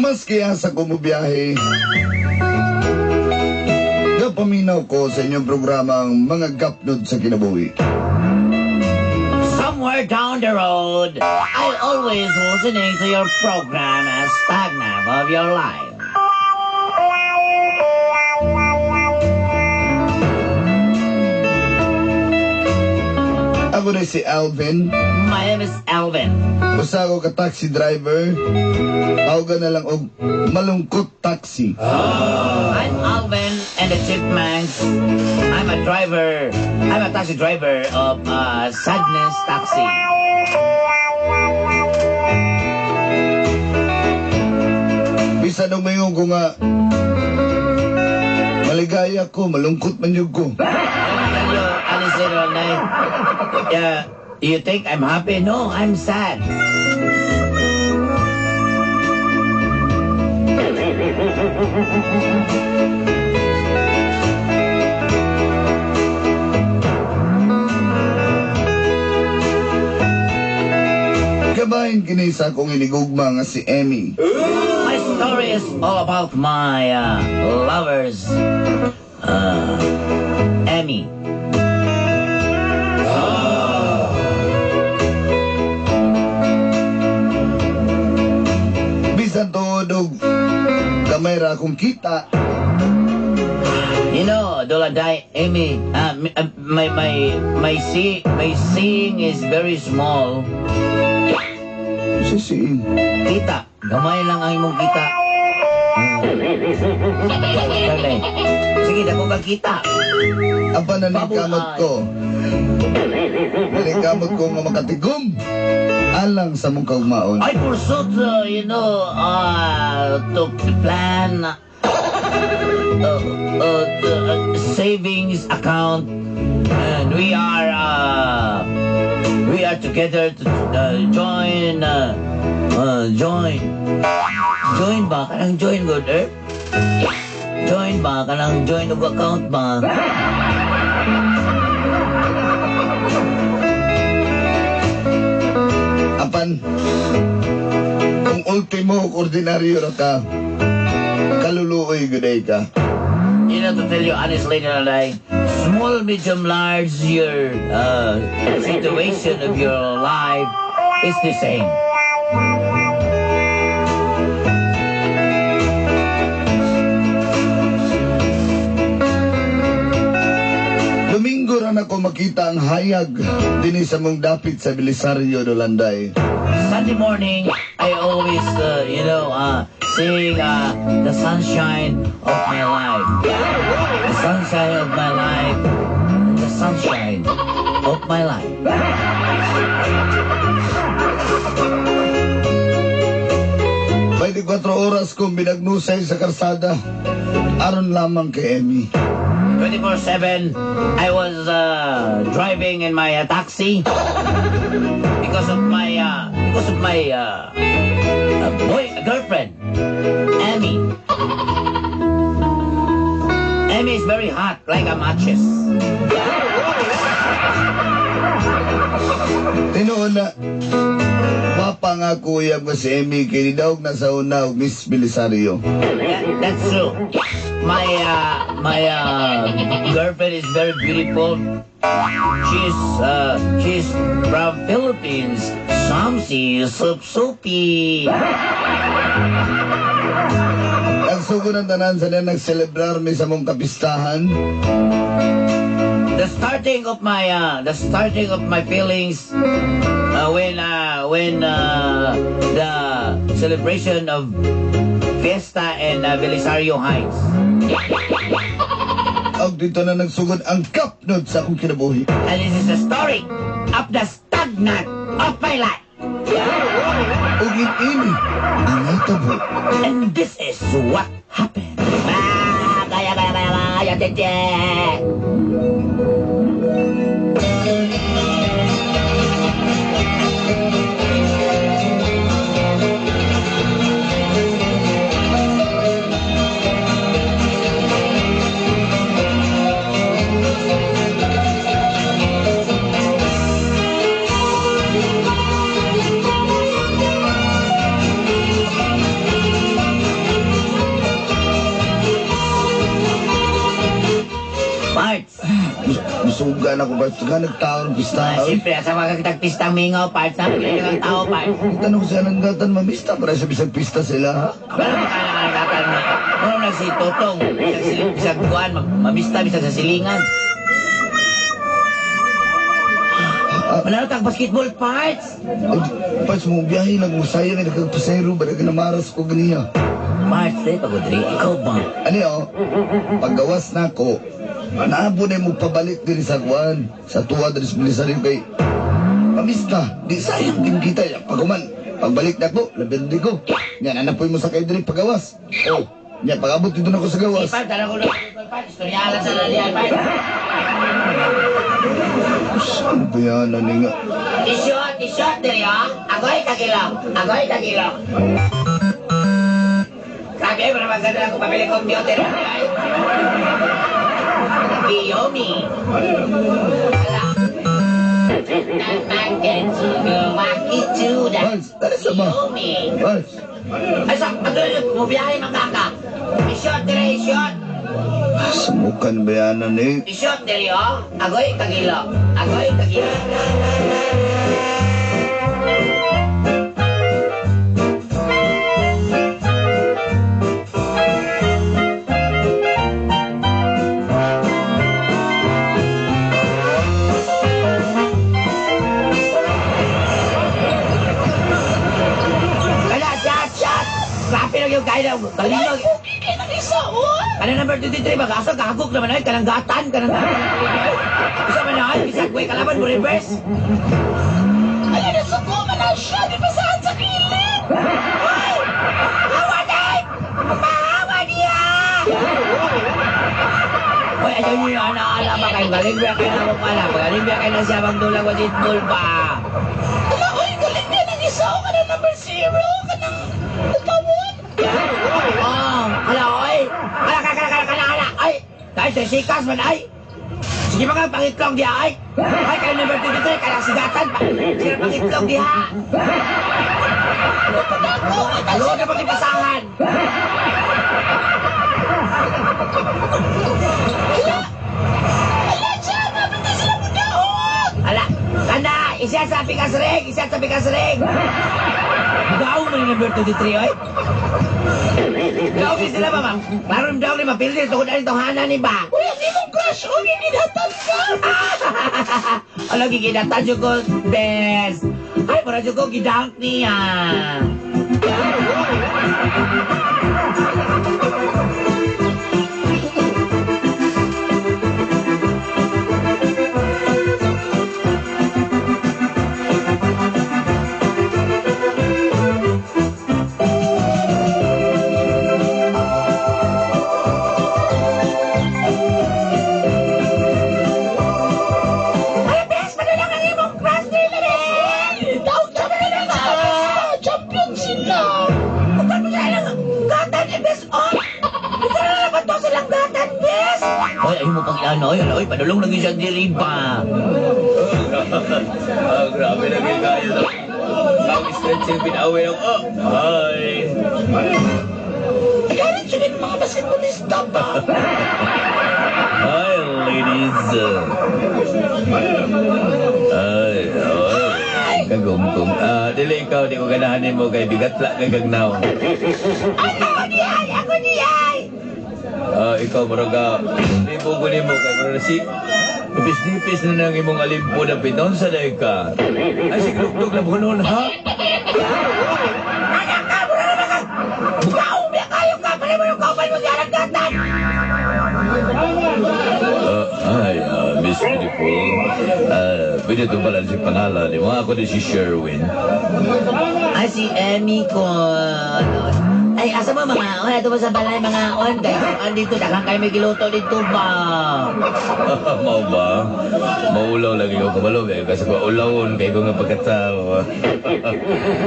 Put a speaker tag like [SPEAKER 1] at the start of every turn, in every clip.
[SPEAKER 1] Maski asa ko mobiyahe, gapaminaw ko sa inyong programang Mga Gapnod sa Kinabuhi.
[SPEAKER 2] Somewhere down the road, I always listening to your program as stagnant of your life.
[SPEAKER 1] Ako na si Alvin.
[SPEAKER 2] My name is Alvin.
[SPEAKER 1] Usa ko ka taxi driver. Tawagan na lang og malungkot taxi.
[SPEAKER 2] I'm Alvin and the Chipmunks. I'm a driver. I'm a taxi driver of Sadness Taxi.
[SPEAKER 1] Bisan og maingon ko nga maligaya ko, malungkot man jud ko.
[SPEAKER 2] Let me tell you, honestly, Ronay, you think I'm happy? No, I'm sad.
[SPEAKER 1] Gabahin kini sa akong inigugma nga si Emmy.
[SPEAKER 2] My story is all about my lovers, Emmy.
[SPEAKER 1] Bisan tuod og gamay ra akong kita.
[SPEAKER 2] You know, Dolanday, Amy, my seeing is very small.
[SPEAKER 1] Si seeing.
[SPEAKER 2] Kita, gamay lang ang imong kita. Sige, dako ka kita.
[SPEAKER 1] Apa na kamot ko. Nanikamot ko nga makatigom. Alang sa mong kaugmaon.
[SPEAKER 2] I pursued, to plan the savings account, and we are together to join, join, join ba? Kanang join good, eh? Join ba? Kanang join og account ba?
[SPEAKER 1] Apan, kung ultimo ordinaryo ra ka, kaluluoy guday ka.
[SPEAKER 2] You know, to tell you honestly, Nanay, small, medium, large, your situation of your life is the same.
[SPEAKER 1] Domingo ra na ko makita ang hayag dinhi sa mong dapit sa Belisario Dolanday.
[SPEAKER 2] Sunday morning, I always, seeing the sunshine of my life. The sunshine of my life. The sunshine of my life.
[SPEAKER 1] 24 oras kong binagnusay sa karsada, aron lamang kay Emmy.
[SPEAKER 2] 24/7, I was driving in my taxi because of my boy girlfriend, Emmy. Emmy is very hot, like a matches.
[SPEAKER 1] Tinuod na, gwapa nga kuya ko si Emmy, kay daog na sa una og Miss Belisario.
[SPEAKER 2] That's true. My girlfriend is very beautiful. She's from Philippines. Samsi sup soupy.
[SPEAKER 1] Nagsugod ang tanan sa na nagselebrar mi sa mong kapistahan.
[SPEAKER 2] The starting of my feelings when the celebration of Fiesta in Belisario Heights.
[SPEAKER 1] Og dito na nagsugod ang kapnod sa akong kinabuhi.
[SPEAKER 2] And this is the story of the stagnant of my life.
[SPEAKER 1] Ug ini ang nahitabo.
[SPEAKER 2] And this is what happened. Ah, kaya, kaya, kaya, kaya, tete. Parts.
[SPEAKER 1] Misuga na ko ba? Suga nagtao ng pista.
[SPEAKER 2] Ah, siyempre, sa mga kitagpistang mingaw, parts. Ha? Pili kang tao, parts.
[SPEAKER 1] Tanong sa nanggatan, mamista para sa bisag pista sila, ha?
[SPEAKER 2] Wala mo ka nakakatan na. Wala mo lang si Totong. Bisag kuan, mamista, bisag sa silingan. Wala na tag basketball parts.
[SPEAKER 1] Ay, parts mo, biyahe lang mo. Sayang ay nagkagpasero, ba nagkanamaras ko ganiya.
[SPEAKER 2] Parts, eh, pagod rin. Ikaw ba?
[SPEAKER 1] Ano yun? Paggawas na ako, naabo na mo pabalik din sa kuan, sa tuwa din sa Belisario kay pamista, di sayang din kita. Pag pagbalik na ako, labindi ko. Yan, anak po mo sa kayo din pagawas. Oh, yan, pag-abot dito na ako sa gawas.
[SPEAKER 2] Parts, dala ko lang. Parts, istoryalan sa lalian, parts.
[SPEAKER 1] Saan ba yan, ano nga?
[SPEAKER 2] T-shirt, t-shirt, diri, oh. Agoy, kagilong. Agoy, kagilong. Grabe, para maganda ako pabili computer. Ay. Biyomi. Ala.
[SPEAKER 1] Parts, dali sa ba?
[SPEAKER 2] Biyomi.
[SPEAKER 1] Parts.
[SPEAKER 2] Ay, sa, ano yun? Mubiyahe, magkaka. T-shirt, diri, t-shirt.
[SPEAKER 1] Sumukan ba yan, ano eh?
[SPEAKER 2] T-shirt, diri, oh. Agoy, kagilong. Agoy, kagilong. Kaya, shot, shot! Grabe lang yung kaya. Kalino.
[SPEAKER 3] Ay, ng isa, oh!
[SPEAKER 2] Kanang number 23, mag-asa, gahagok naman ay, kanang gatan, kanang gatan. Isa man na ay, bisag, way, kalaban mo reverse.
[SPEAKER 3] Ay, nasuko man na siya! Di ba saan sa kilid?
[SPEAKER 2] Ay! Hawa day! Pahawa niya! Uy, ayaw niyo yung ana-ala ba kayo? Galing ba kayo na mo pala? Galing ba kayo na siya bang dulang wa basketball ba?
[SPEAKER 3] Ala, oy, galing niya ng isa, oh! Kanang number 0! Kanang tawon!
[SPEAKER 2] Oh, ala, oy! Ala, kala, kala, kala, kala, ay! Dahil sa sikas man, ay! Sige mga pangitlong diha, ay! Ay, kayo number 23, kaya sigatan pa! Sige pangitlong diha! Ano na pakipasahan?
[SPEAKER 3] Ala, dyan! Kapit na sila mudaog!
[SPEAKER 2] Ala, kanda! Isa sa pikas ring! Isa sa pikas ring! Daw mo ni number 23, oy! Daw sila ba, ma'am? Parang daw ni mapildi, tungkol na itong hana ni ba?
[SPEAKER 3] Uy, ang imong crush, oh! Giginatan ka!
[SPEAKER 2] Ala, giginatan siya ko, best! Ay, mura siya ko, gidunk niya! Ay, best! Paano lang ang imong crush ni
[SPEAKER 3] Daw, champion sila! Champion sila!
[SPEAKER 2] Paano siya lang gatan ni best, oh! Ito na naman to silang gatan, best! Ay, ayaw mo pag ano, ay, ay, padulong lagi siya diri ba?
[SPEAKER 4] Ah, grabe na kayo kayo. Ang stretching pinawin ako. Oh, hi.
[SPEAKER 3] Galit siya din mga basketballista ba?
[SPEAKER 4] Hi, ladies. Ay, ay. Kagumgum. Ah, dili ikaw, di ko ganahan mo kay bigatla kay gagnaw.
[SPEAKER 2] Ay, ako di ay! Ako di ay!
[SPEAKER 4] Ah, ikaw muraga. Di mo ko nimo kay murag si Nipis-nipis na nang imong alimpo na piton sa day ka. Ay, siglugdog na bunon, ha?
[SPEAKER 2] Anak ka! Mura naman ka! Kaumya kayo ka! Pala mo yung kauban mo siya ng gatan!
[SPEAKER 4] beautiful. Pwede ito pala si pangalan. Di mo ako di si Sherwin.
[SPEAKER 2] Ay, si Emmy ko. Ano? Ay, asa mo mga on? Ato mo sa balay mga on. Kay on dito, daghang kayo may giluto dito ba?
[SPEAKER 4] Mao ba? Maulaw lagi ko kabalo kay kasi ko ulawon kay ko nga pagkatao.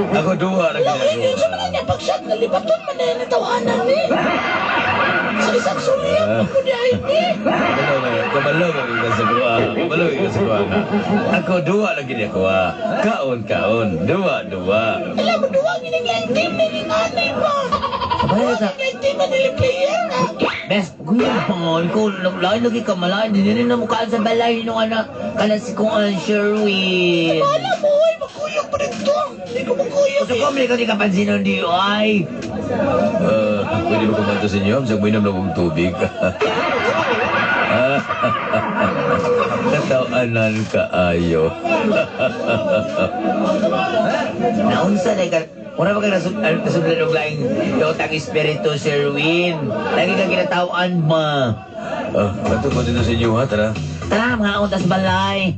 [SPEAKER 4] Ako duha lagi
[SPEAKER 3] Wala,
[SPEAKER 4] ako.
[SPEAKER 3] yun sa mga niya pag-shot na libaton man na yun tawanan ni. Sa isang suliyap, ako di ay ni.
[SPEAKER 4] Kabalo kay kabalo kay kasi ko. Kabalo kay kasi ko nga. Ako duha lagi ni ako. Kaon kaon, duha duha.
[SPEAKER 3] Alam mo, duwa gining lang team ni ni nanay ba?
[SPEAKER 2] Kabalo
[SPEAKER 3] Duwa
[SPEAKER 2] sa
[SPEAKER 3] gining team na nila player na.
[SPEAKER 2] Best, kuya pa, ikaw, lain lagi ka malain. Hindi rin na mukhaan sa balay nung anak. Kana si kung ang Sherwin.
[SPEAKER 3] Wala mo, oy, magkuyog pa dito. Hindi ko magkuyog.
[SPEAKER 2] Gusto ko, may ka di ka pansinon di, ay.
[SPEAKER 4] Pwede ba kumanto sa inyo? Bisag mainom lang kong tubig. Natawanan kaayo.
[SPEAKER 2] Naunsa na ka. Wala ba ka nasudlan og laing yotang espiritu, Sherwin? Lagi kang ginatawan ba?
[SPEAKER 4] Kato ko dito sa inyo ha, tara.
[SPEAKER 2] Tara, mga untas balay.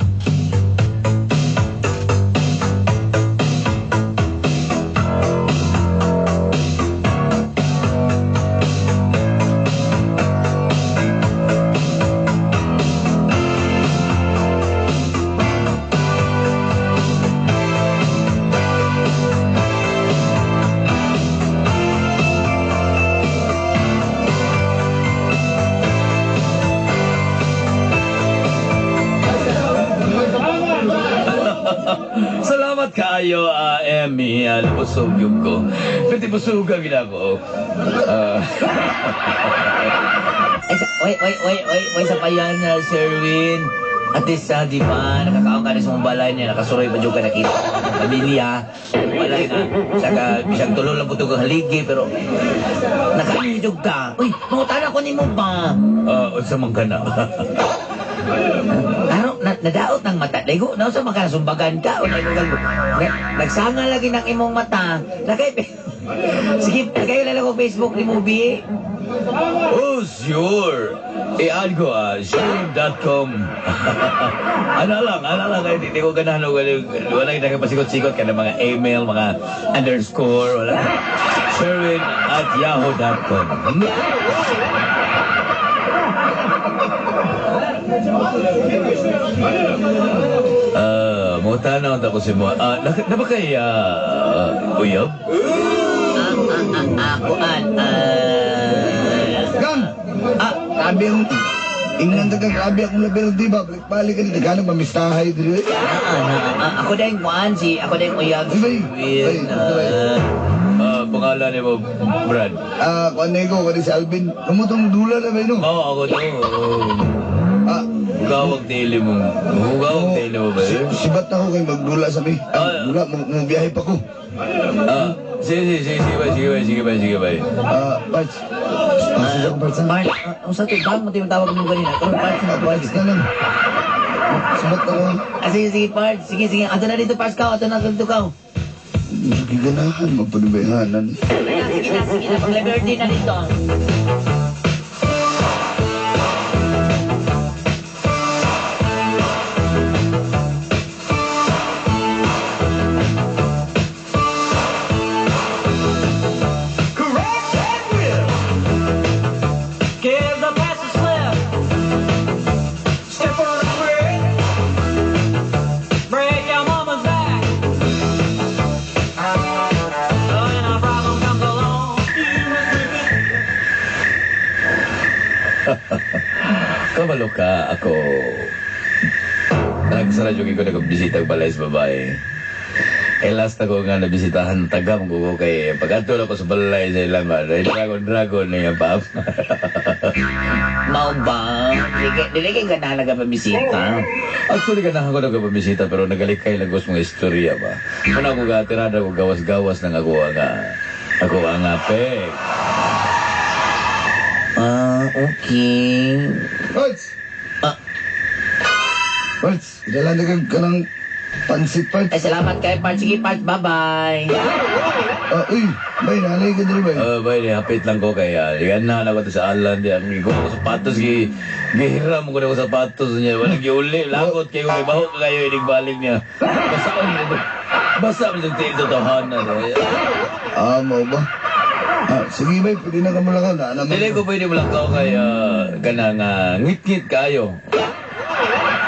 [SPEAKER 4] Salamat kaayo, Emmy. Busog yung ko. Pwede busog ang ginako.
[SPEAKER 2] Ay, sa, oy, oy, oy, oy, oy, sa payan, Sherwin. At least, di ba, nakakaon ka na sa mong balay niya, nakasuroy pa dyan ka nakita. Pamilya, balay na. Saka, bisag tulo lang po ang haligi, pero nakainidog ka. Uy, mangutana ko nimo ba?
[SPEAKER 4] Unsa man ka na?
[SPEAKER 2] Ano, nadaot ng mata. Daigo, nausa man ka, nasumbagan ka. O, naigo ka, nagsanga lagi ng imong mata. Nakay, sige, nakayo lang ako Facebook ni movie.
[SPEAKER 4] Oh, sure. I-add ko, sure.com. Ano lang, hindi ko ganahan, wala yung nakapasikot-sikot ka ng mga email, mga underscore, wala. Sherwin@yahoo.com. Mutanaw ako si mo. Na ba kay, uyab?
[SPEAKER 2] Kuan,
[SPEAKER 1] Gang! Grabe akong... Ingnan ka, grabe akong label, di ba? Balik-balik ka dito. Gano'ng mamistahay dito.
[SPEAKER 2] Ako din, kuan, si, ako din uyab.
[SPEAKER 1] Ay, ay, ay.
[SPEAKER 4] Pangalan ni mo, Brad?
[SPEAKER 1] Kuan na ko, kuan si Alvin. Kamutong dula na ba yun?
[SPEAKER 4] Oo, ako to. Hugawag tili mo. Hugawag tili mo ba yun?
[SPEAKER 1] Sibat ako kay magdula sa mi. Dula, mo biyahe pa ko.
[SPEAKER 4] Sige, sige, sige, sige, sige, sige, sige, sige, sige.
[SPEAKER 1] Parts. Pasok ako, Parts.
[SPEAKER 2] Parts, ang sa ito, mo yung tawag mo kanina. Karon, Parts,
[SPEAKER 1] Parts na lang. Sibat ako.
[SPEAKER 2] Sige, sige, Parts. Sige, sige. Ato na dito, Parts, ka. Ato na dito, ka.
[SPEAKER 1] Sige, ganahan. Magpanubayhanan.
[SPEAKER 2] Sige na, sige na. Pag-liberty na dito.
[SPEAKER 5] Give the pass a slip. Step on the brick. Break your mama's back. When a problem comes along, you must rip it.
[SPEAKER 4] Kabalo ka, ako. Nagsara yung ko nagbisita balay sa babae. Eh, last ako nga nabisitahan tagam ko kay pag-adto ako sa balay sa ilang dragon dragon na yung pap.
[SPEAKER 2] Mao ba? Dili kay ganahan nagapabisita.
[SPEAKER 4] Actually, ganahan ko nagapabisita pero nagalikay lang ko sa mga istorya ba. Kung ako gatirada ko gawas-gawas ng ako ang apek.
[SPEAKER 2] Okay.
[SPEAKER 1] Parts! Parts, dala na ka ng pansit, Parts.
[SPEAKER 2] Ay, salamat kay Parts. Sige, Parts. Bye-bye.
[SPEAKER 1] Uy, bay, nanay ka dali, bay.
[SPEAKER 4] Bay, hapit lang ko kay yan na ako sa Alan di ang ko ako sapatos gi Gihiram ko na ko sapatos niya. Walang giuli. Lagot kayo. May baho ka kayo. Inigbalik niya. Basa man ito. Basa man itong tiil sa tahanan.
[SPEAKER 1] Ah, mao ba? Ah, sige bay, pwede na ka mulakaw. Na, naman.
[SPEAKER 4] Dili ko pwede mulakaw kay kanang ngit-ngit kayo.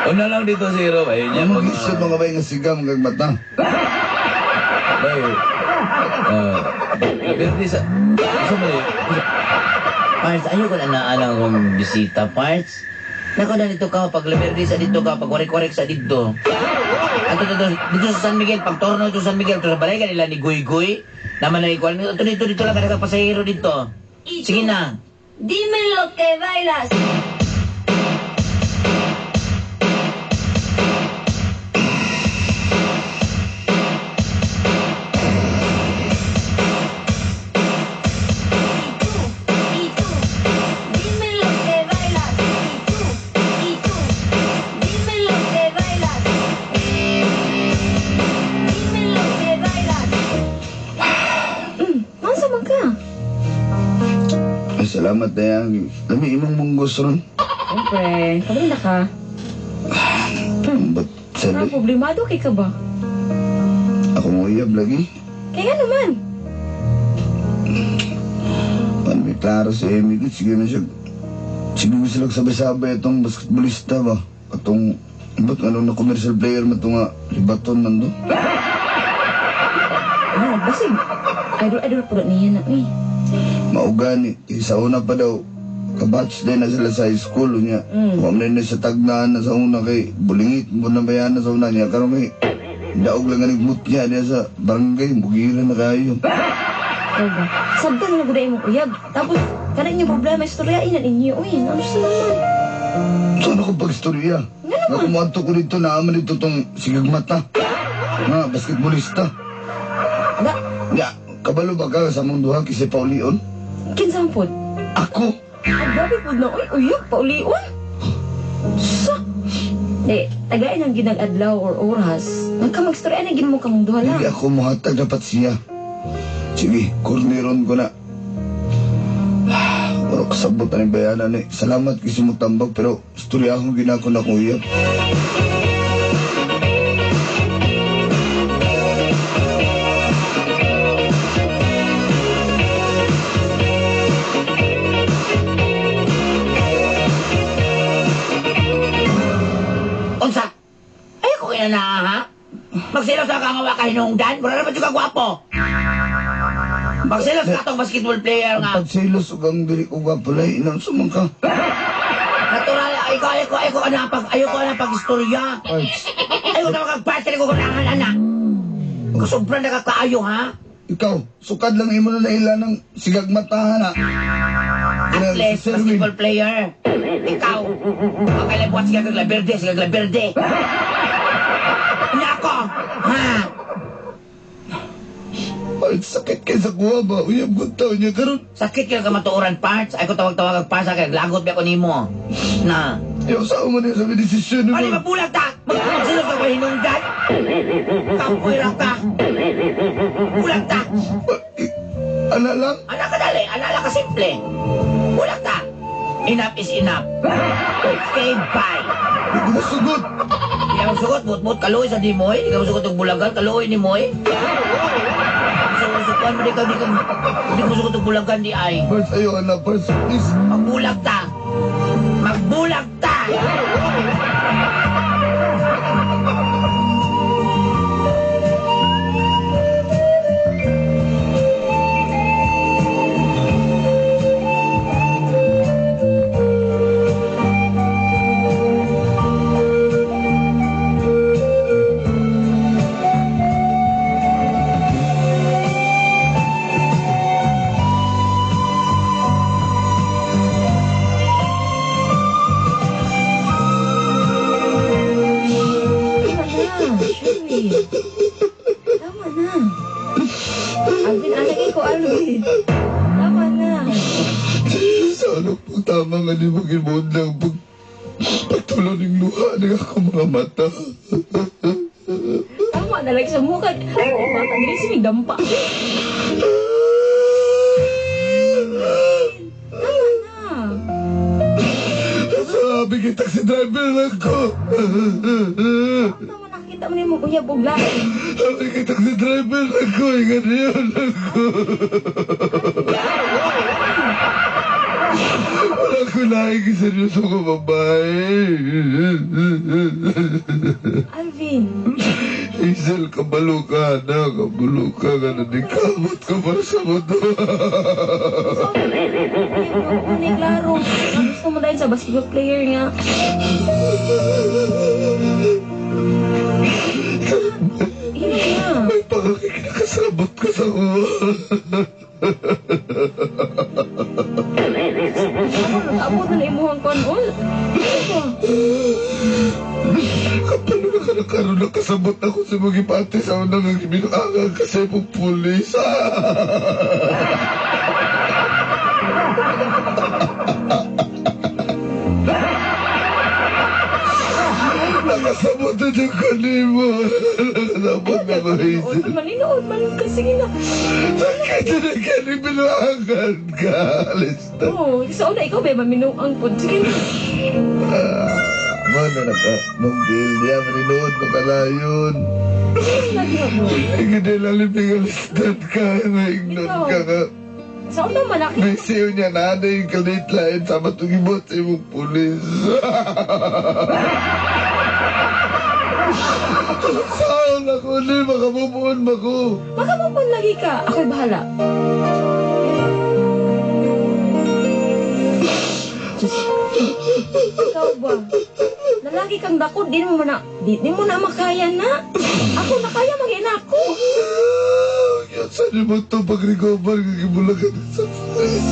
[SPEAKER 4] Una lang dito si Hero. Ayun niya.
[SPEAKER 1] Ano gisod mga bay nga sigam kag mata?
[SPEAKER 4] Bay. Pero di sa... Sa mali.
[SPEAKER 2] Parts, ayoko na naanang kong bisita, Parts. Nako na dito ka, pag Laverde sa dito ka, pag warik-warik sa dito. Ato to, dito sa San Miguel, pag torno dito sa San Miguel, to sa balay kanila ni Guy Guy. Naman na ikuan. Ato dito, dito lang ka pasahero dito. Sige na.
[SPEAKER 6] Dime lo que bailas. Y tú, dime lo que bailas. Y tú, dime lo que bailas. Dime lo que bailas.
[SPEAKER 7] Unsa man ka?
[SPEAKER 1] Ay, salamat na yan. Lami imong munggos ron.
[SPEAKER 7] Siyempre, kabalo na ka.
[SPEAKER 1] Ba't
[SPEAKER 7] Parang
[SPEAKER 1] sabi,
[SPEAKER 7] problemado kay ka ba?
[SPEAKER 1] ako mo iyab lagi.
[SPEAKER 7] Kaya naman.
[SPEAKER 1] Paano may klaro si Amy? Sige man siya. Sige mo sila sabay-sabay itong basketballista ba? Atong, ba't ano na commercial player man ito nga, libaton man do?
[SPEAKER 7] Ah, basig. Idol-idol po niya na, uy.
[SPEAKER 1] Maugani. Eh, sa una pa daw, kabatch din na sila sa high school niya. Huwag na sa tagnaan na sa una kay bulingit mo na bayan na sa una niya. Karon kay daog lang ang niya niya sa barangay, bugiran na kayo.
[SPEAKER 7] Diba? Sabtan na gud imong uyab. Tapos, kanang inyong problema, istoryain na ninyo. Uy, ano sa naman?
[SPEAKER 1] Saan ako pag-istorya? Nga kumuanto ko dito, naaman dito tong sigagmata. Nga, basketballista.
[SPEAKER 7] Da,
[SPEAKER 1] Ya, kabalo ba ka sa mong duha kasi paulion?
[SPEAKER 7] kinsa man pod?
[SPEAKER 1] Ako?
[SPEAKER 7] Ang grabe pod na, uy, uyab, paulion. Sa! Di, tagain ang ginag-adlaw or oras. Nagka magstorya na gin mo kamong duha lang.
[SPEAKER 1] Hindi ako muhatag dapat siya. Sige, korneron ko na. Wala kasabot na yung bayanan eh. Salamat kasi mo tambag pero istorya akong ginako na kuya.
[SPEAKER 2] Unsa? Ay ko kaya na ha? Magsilos ka nga wa kahinungdan, mura naman juga gwapo. Magsilos ka tong basketball player
[SPEAKER 1] Ang
[SPEAKER 2] nga.
[SPEAKER 1] pagsilos ug ang dili ko gwapo lay, inang sumang ka.
[SPEAKER 2] Natural, ayoko na pag istorya.
[SPEAKER 1] Parts,
[SPEAKER 2] Ayoko na makagparty ko kulangan anak. Sobrang nakakaayo ha.
[SPEAKER 1] ikaw, sukad lang imo na naila ng sigagmatahan ha.
[SPEAKER 2] Athlete, basketball player. Ikaw, makalabuat siya kag Laberde, siya kag Laberde. Nako, ha?
[SPEAKER 1] Parts, sakit kay sa kuha ba? Uyab ko tao niya karon.
[SPEAKER 2] Sakit kayo ka matuoran parts. Ay ko tawag-tawag ang parts, kay lagot ba ko nimo. Na.
[SPEAKER 1] Ayaw sa mo na sa desisyon
[SPEAKER 2] Ano
[SPEAKER 1] mo.
[SPEAKER 2] mabulag ta? Magsilog ka ba hinungdan? Kapoy ra ka. Bulag ta.
[SPEAKER 1] Ana lang?
[SPEAKER 2] Ana ka dali, ana lang ka simple. Bulag ta. Enough is enough. Okay, bye.
[SPEAKER 1] Hindi ko masugot.
[SPEAKER 2] Hindi ka masugot, but-but, kaluoy sa di mo eh. Hindi ka masugot og bulagan, kaluoy ni mo eh. Susukuan mo di ka, di ka masugot og bulagan di ay.
[SPEAKER 1] Parts, ayaw ana, parts, please.
[SPEAKER 2] Magbulag ta. Magbulag ta.
[SPEAKER 7] Tama na, Sherwin. Tama na. Alvin, anak ko, Alvin. Tama na.
[SPEAKER 1] Sana po tama nga ni mo gibuod lang pag pagtulo ng luha ng akong mga mata.
[SPEAKER 7] Tama na lang sa mukha. Bata, dili si may dampa. Tama na.
[SPEAKER 1] Sa Abi kay taxi driver lang ko.
[SPEAKER 7] Ano mo nakita mo ni mong uyab og lain?
[SPEAKER 1] Abi kay taxi driver lang ko. Ingan yun ako. Wala ko laing seryoso ko babae.
[SPEAKER 7] Alvin,
[SPEAKER 1] Hazel, kabalo ka na. Kabalo ka ka na. Di kamot ka para sa mundo.
[SPEAKER 7] so, uyab mo klaro. Gusto mo dahil sa basketball player nga. Hindi na.
[SPEAKER 1] May pangkakinakasabot ka sa kuha.
[SPEAKER 7] Abot na na imuhang kon-on.
[SPEAKER 1] Kapalo na ka na karoon nakasabot ako sa mga ipate sa unang ang binuangan kasi mong pulis. Nakasabot na dyan kanimo. Nakasabot na ko, Hazel.
[SPEAKER 7] Maninood man kasi na.
[SPEAKER 1] Sakit na kani binuangan ka. Alis na.
[SPEAKER 7] Oo, sa una ikaw ba maminuang po. Sige na.
[SPEAKER 1] Mano na ka, Mong Bill, niya, maninood mo kalayon.
[SPEAKER 7] Lagi mo.
[SPEAKER 1] Hindi lalipig alistan ka, naignon ka nga.
[SPEAKER 7] Sa una man nakita.
[SPEAKER 1] May siyo niya na ano yung kalit lain sa matungibot sa imong pulis. Saan ako ni, makamubuon ba ko?
[SPEAKER 7] Makamupon lagi ka. Ako'y bahala. Diyos. Ikaw ba? Lalaki kang dako, di mo na, di mo na makaya na. Ako nakaya mag-ina ako.
[SPEAKER 1] Yan, saan mo ito pag-recover kagibulagan sa pulis?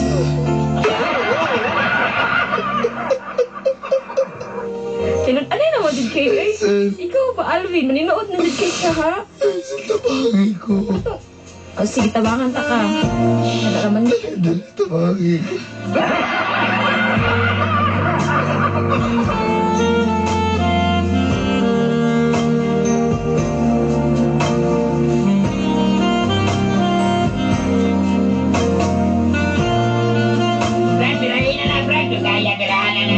[SPEAKER 7] Tinun, ano naman din kayo eh? Ikaw ba, Alvin? Maninood na din kayo ka, ha?
[SPEAKER 1] Hazel, tabangi ko.
[SPEAKER 7] O sige, tabangan ta ka. Nagaraman niya.
[SPEAKER 1] Dali, tabangi ko.
[SPEAKER 2] Brad, birahin na na, Brad. Kaya, birahan na na.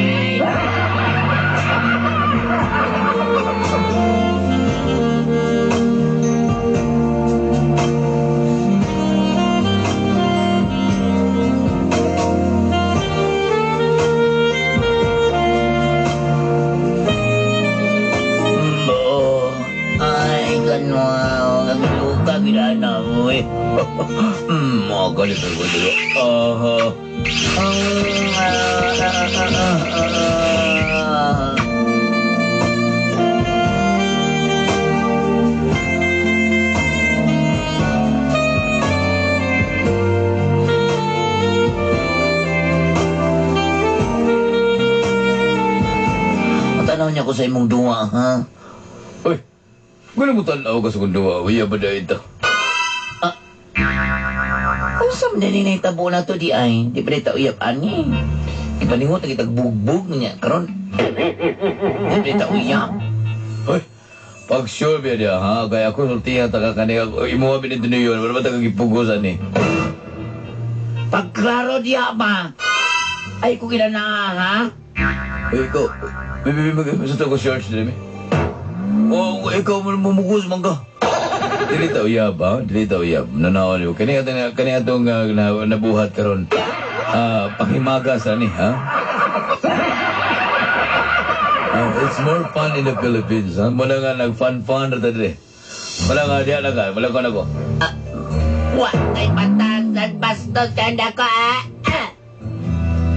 [SPEAKER 2] Oo. Ay, ganun. Ang luka, ginana mo eh. Mga ganito ko dito. Aha. Matanaw niya ko sa imong duwa, ha?
[SPEAKER 4] Uy, gano'n mo tanaw ka sa kong duwa? Uy, ba na ito?
[SPEAKER 2] Usam na ni nahitabo na to di ay. Di pa rin uyap ani. Ipaningot na kitag bugbog niya. Karon. Di pa rin uyap.
[SPEAKER 4] Uy, pag sure ba niya, ha? Kaya ako sultihan ta ka kaniya. Imuha binito niyo yun. Wala ba ta kagipugusan ni?
[SPEAKER 2] Pagklaro diya ba? Ay ko na ha?
[SPEAKER 4] Uy, ikaw. May sa ko shorts din, eh. Oh, ikaw mo mumugos man ka. Dili ta uyab, ha? Dili ta uyab. Nanaon niyo. Kani atong kani atong nabuhat karon. Panghimaga sa ni, ha? It's more fun in the Philippines, ha? Muna nga nag-fun-fun ra ta diri. Wala nga diya na ka. Wala ko na ko.
[SPEAKER 2] Wa kay patasan bastos kanda ko ah. Ah.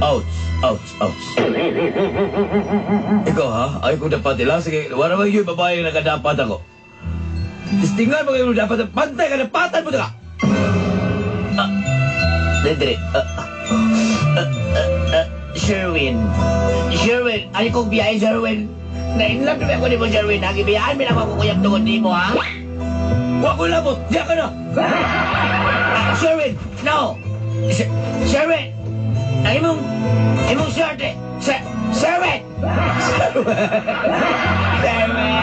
[SPEAKER 4] Ouch, ouch, ouch. Ikaw ha? Ay ko dapat ila. Sige, wala man yun babae nga nakadapat ako. Tistingan mo kayo dapat. Pantay ka dapatan mo ka.
[SPEAKER 2] Dre, Sherwin. Sherwin, ay kong biyahe, Sherwin. Na-inlove naman ako ni mo, Sherwin. Nagibiyahan, mi lang ako kuyap tungod ni mo, ha?
[SPEAKER 4] Wa ko labot. Diya ka na.
[SPEAKER 2] Sherwin, no! Sherwin! Ang imong shirt, eh. Sherwin! Sherwin! Sherwin!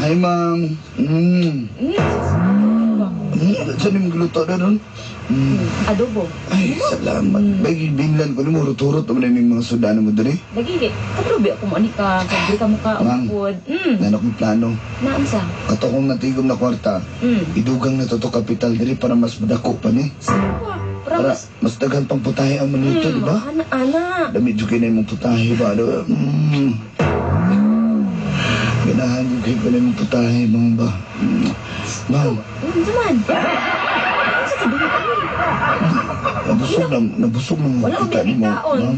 [SPEAKER 1] Hi, ma'am. Saan yung magluto na ron?
[SPEAKER 7] Adobo.
[SPEAKER 1] Ay, salamat. Bay, binlan ko ni mo, hurot-hurot naman yung mga sudano mo dali.
[SPEAKER 7] Lagi, katrubi ako mo ani ka, kadri ka mukha
[SPEAKER 1] Ma'am.
[SPEAKER 7] upod.
[SPEAKER 1] Nano kong plano.
[SPEAKER 7] Naansa.
[SPEAKER 1] Kato kong natigom na kwarta, idugang na to to kapital diri para mas madako pa ni.
[SPEAKER 7] Para
[SPEAKER 1] Para
[SPEAKER 7] mas
[SPEAKER 1] mas daghan pang putahe ang maluto, di ba?
[SPEAKER 7] Ana, ana.
[SPEAKER 1] Dami jud kay na imong putahe ba? Ano? Ganahan jud kay pa na imong putahe, ma'am ba? Ma'am,
[SPEAKER 7] Unsa man? Unsa ka duha ni?
[SPEAKER 1] nabusog na
[SPEAKER 7] Wala
[SPEAKER 1] kita
[SPEAKER 7] akong
[SPEAKER 1] ni mo,
[SPEAKER 7] kaon.
[SPEAKER 1] ma'am.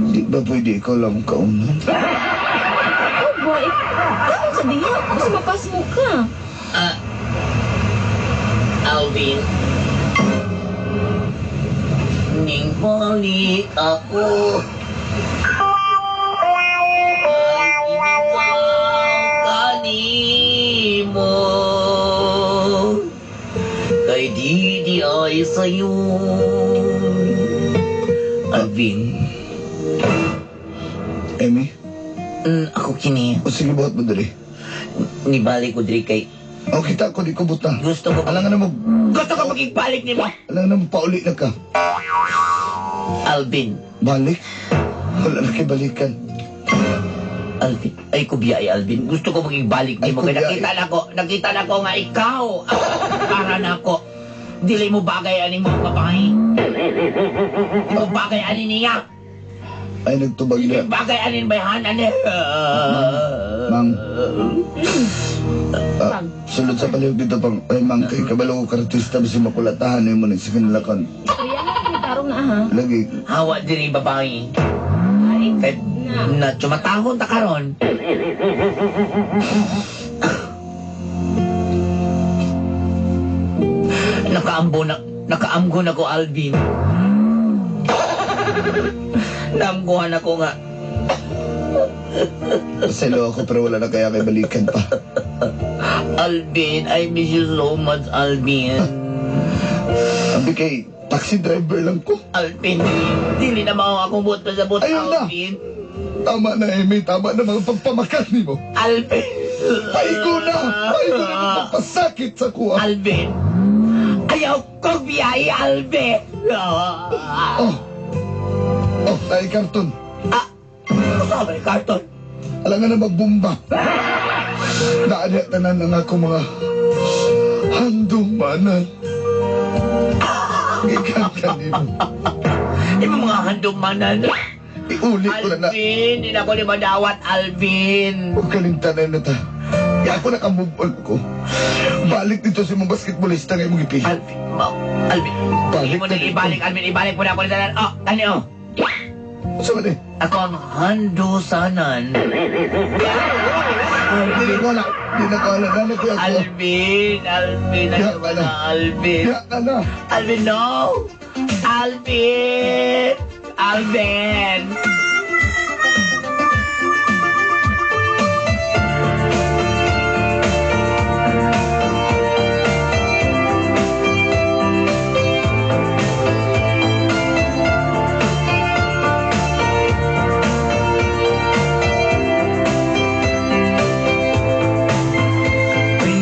[SPEAKER 1] Di ba pwede ikaw lang kaunan?
[SPEAKER 7] Oh boy, kaon sa diha, basta mapasmo ka.
[SPEAKER 2] Alvin. Ning balik ako. Ay, ikaw kanimo. Kay di di ay sa'yo. Alvin.
[SPEAKER 1] Emmy?
[SPEAKER 2] Ako kini.
[SPEAKER 1] O sige, buhat mo dali.
[SPEAKER 2] Nibalik ko diri kay
[SPEAKER 1] O kita ko, di ko buta.
[SPEAKER 2] Gusto ko
[SPEAKER 1] Alangan na mo,
[SPEAKER 2] Gusto ko makigbalik nimo.
[SPEAKER 1] alangan na mo, pauli na ka.
[SPEAKER 2] Alvin.
[SPEAKER 1] Balik? Wala na kay balikan.
[SPEAKER 2] Alvin. Ay, kubiyay, Alvin. Gusto ko makigbalik
[SPEAKER 1] Ay,
[SPEAKER 2] nimo kay
[SPEAKER 1] kubiyay.
[SPEAKER 2] nakita na ko nga ikaw. Para na ako. Dili mo bagay aning mga babae. Di mo bagay ani niya.
[SPEAKER 1] Ay, nagtubag
[SPEAKER 2] Dili
[SPEAKER 1] na.
[SPEAKER 2] mo bagay anin bayhan ani.
[SPEAKER 1] Mang. Sulod sa palihog dito pang, ay mang, kay kabalo ko kartista, basi makulatahan mo na sa kanilakan.
[SPEAKER 7] Istoryahan ni tarong na ha.
[SPEAKER 1] Lagi,
[SPEAKER 2] Hawa diri babae.
[SPEAKER 7] Ay,
[SPEAKER 2] Kay
[SPEAKER 7] na.
[SPEAKER 2] na tsumatahon ta karon. Nakaambo na, nakaamgo na ko, Alvin. Naamguhan ako nga.
[SPEAKER 1] paselo ako pero wala na kaya kay balikan pa.
[SPEAKER 2] Alvin, I miss you so much, Alvin.
[SPEAKER 1] Sabi kay, taxi driver lang ko.
[SPEAKER 2] Alvin, dili na mao akong buot pa sa buot,
[SPEAKER 1] Ayun na.
[SPEAKER 2] Alvin.
[SPEAKER 1] Tama na, Emmy. Tama na mga pagpamakat ni mo.
[SPEAKER 2] Alvin.
[SPEAKER 1] Paigo na! Paigo na mga pagpasakit sa kuha.
[SPEAKER 2] Alvin. Ayaw kong biyahe, Alvin.
[SPEAKER 1] Oh. Oh, tayo karton.
[SPEAKER 2] Ah, sabi ni karton.
[SPEAKER 1] Alangan na magbomba. Naadya tanan ang ako mga handumanan. Gikan kanimo.
[SPEAKER 2] Yung mga handumanan.
[SPEAKER 1] Iuli ko na na.
[SPEAKER 2] Alvin, hindi na ko ni madawat, Alvin.
[SPEAKER 1] Huwag kalintanan na ta. Kaya ako nakamove on ko. Balik dito sa mga basketballista nga imong ipili.
[SPEAKER 2] Alvin, ma Alvin.
[SPEAKER 1] Balik
[SPEAKER 2] Hindi mo
[SPEAKER 1] na
[SPEAKER 2] na
[SPEAKER 1] dito.
[SPEAKER 2] ibalik, Alvin. Ibalik mo na ako ni tanan. Oh, tani oh.
[SPEAKER 1] Sa man eh?
[SPEAKER 2] Ako ang handusanan.
[SPEAKER 1] Hindi ko na. Hindi na ko alam. Ano ko ako?
[SPEAKER 2] Alvin, Alvin,
[SPEAKER 1] Diya
[SPEAKER 2] ayaw
[SPEAKER 1] ka
[SPEAKER 2] na,
[SPEAKER 1] na.
[SPEAKER 2] Alvin.
[SPEAKER 1] Diya ka na.
[SPEAKER 2] Alvin, no! Alvin! Alvin!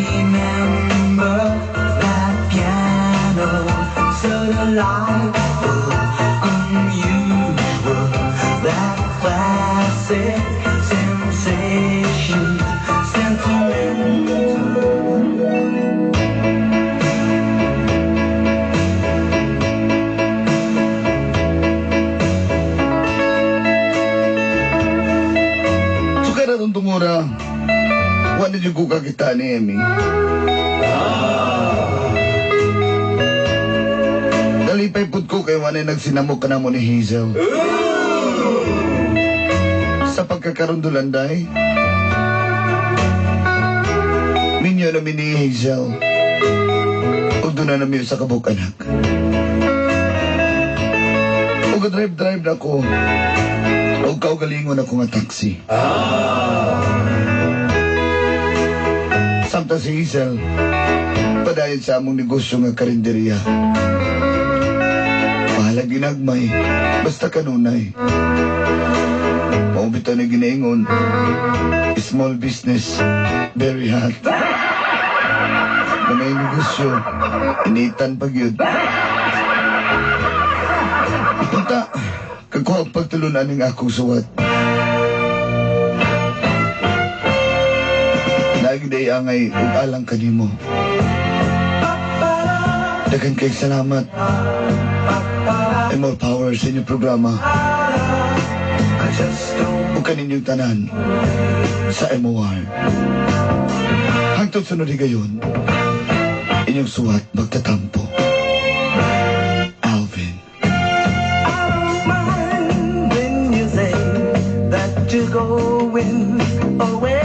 [SPEAKER 5] Remember that piano, so delightful, unusual, that classic sensation, sentimental.
[SPEAKER 1] So kaya na itong tungura, wala yung kuka kita ni Emmy. Nalipay pud ko kay wala nagsinamok ka na mo ni Hazel. Sa pagkakaroon day, minyo na mi ni Hazel. Ug doon na nami sa kabuk anak. Ug drive-drive na ko. Ug kaugalingon ako nga taxi. Samtang si Hazel, padayon sa among negosyo nga karinderya. Bahalag ginagmay, basta kanunay. Mao bitaw ni ginaingon, small business, very hot. Gamay negosyo, initan pag yun. Punta, kakuha ang pagtulunan ng akong suwat. Nagday angay ug alang kanimo. Daghan kay salamat. And more power sa inyong programa. Ug kaninyong tanan sa MOR. Hangtod sunod higayon, inyong suwat magtatampo. Alvin.
[SPEAKER 5] When you say that you're going away.